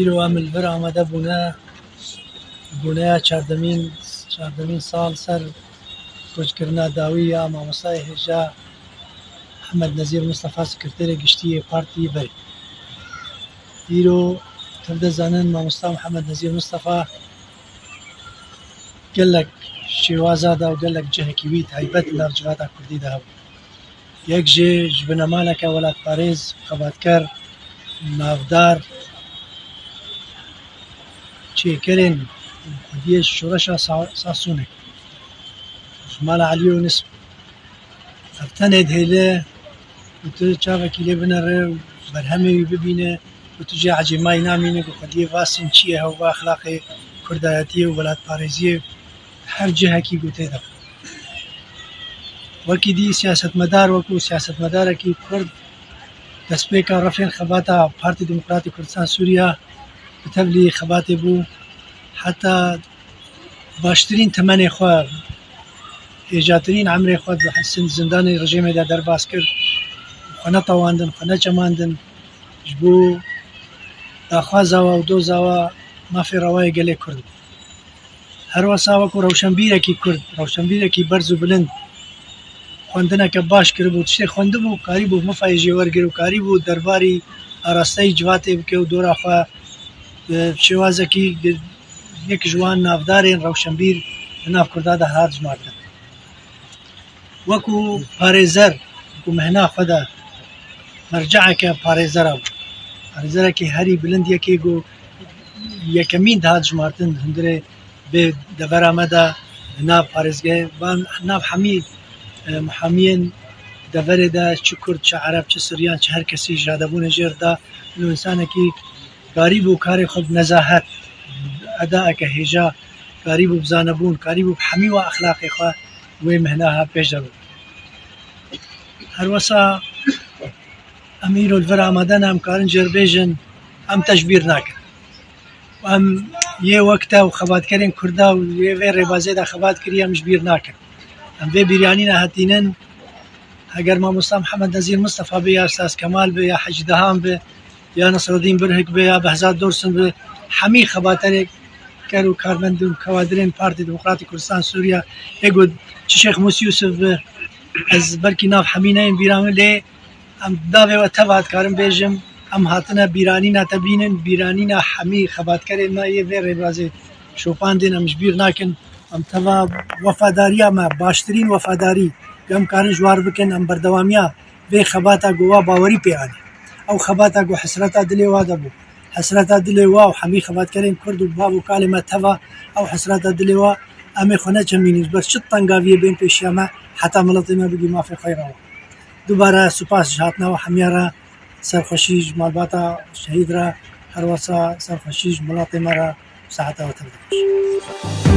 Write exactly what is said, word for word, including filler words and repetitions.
Îro em li vir amade bûne, bûneya çardemîn, çardemîn sal ser koçkirina dawî ya mamostayê hêja Mihemed Nezîr Mistefa, sekreterê giştî yê partî berê. Îro tev de zanin mamosta Mihemed Nezîr Mistefa gelek şêwaza da û gelek cihekî wî taybet li nav civata kurdî de hebû. Yek jê ji binemaleke welatparêz, xebatker, navdar, çêkerên xwediyê şoreşa Sa-, Sasûnê, ji mala Elî Yûnis bû. Ev tenê dihêle û tu çavekî lê binere û berhemê wî bibîne û tu jê ecêmayî namîne ku xwediyê va sîn çi ye, hew va exlaqê kurdayetiyê û welatparêziyê her cihekî ku tê de. Wekî dî siyasetmedar, wekû siyasetmedarekî kurd, destpêka refên xebata Partî Demokratî Kurdistan Sûriya bi tevlî xebatê bû. Heta baştirîn temenê xwe, hêjatirîn emrê xwe di sin-, zindanê rejîmê de derbas kir. Xwe netewandin, xwe neçemandin. Ji bo daxwaza we û doza we mafê rewayê gelê Kurd bû. Her wesa wekû rewşenbîrekî Kurd, rewşenbîrekî berz û bilind, xwendineke baş kiribû, tiştê xwendibû, karîbû mifayê jê wergir û karîbû derbarî arasteyî civatê bike û dora xwe bi şêwazekî yek ji wan navdarên rewşenbîr di nav Kurda de hat jimartin. Wekû parêzer, wekû mehna xwe de merceeke parêzera bû. Parêzerekî herî bilind, yekê ku yekemîn dihat jimartin hundirê bê devera me de di nav parêzgehê, van nav hemî, e, muhamiyên deverê de, çi kurd, çi ereb, çi siryan, çi her kesî ji radebûnê jêr da, û însanekî karîbû karê xwe bi nezahet, edaeke hêja, karîbû bi zanebûn, karîbû bi hemî wa exlaqê xwe wê mehna ha pêş de bibin. Her wesa em îro li vir amade ne, em karin jê re bêjin, em te ji bîr nakin. Em yê wek te û xebatkerên Kurda û yê vê rêbazê de xebat kiriye, em ji bîr nakin. Em vê bîranîna hetînin, heger mamosta Mihemed Nezîr Mistefa be, ya Ustaz Kemal be, ya Hecî Dehan be, ya Nesreddîn Birhik be, ya Behzad Dursun be, hemî xebaterê ker û karmend û kewadirên Partî Demokratîk Kurdistan Sûriye, ê got çi Şêx Mûs Yûsif be, ez belkî nav hemî neyên bîra min, lê em davê we teva dikarim bêjim, em hatine bîranîna te bînin, bîranîna hemî xebatkerên me yê vê rêbazê şopandin, em ji bîr nakin. Em teva wefadariya me, baştirîn wefadarî, em karin ji war bikin, em berdewamiya vê xebata ku wa bawerî pê anî. Ew xebata ku hesreta dilê wa de bû. Hesreta dilê wa û hemî xebatkerên Kurd û bav û kalê me teva ew hesreta dilê wa, em ê xwe neçemînin, ji ber çi tengaviyê bên pêşiya me, heta miletê me bigî mafê xwe yê rewa. Dubare spas ji hatina we hemiya re, serxweşî ji malbata şehîd re, her wesa serxweşî ji miletê me re, saeta we tev de xweş.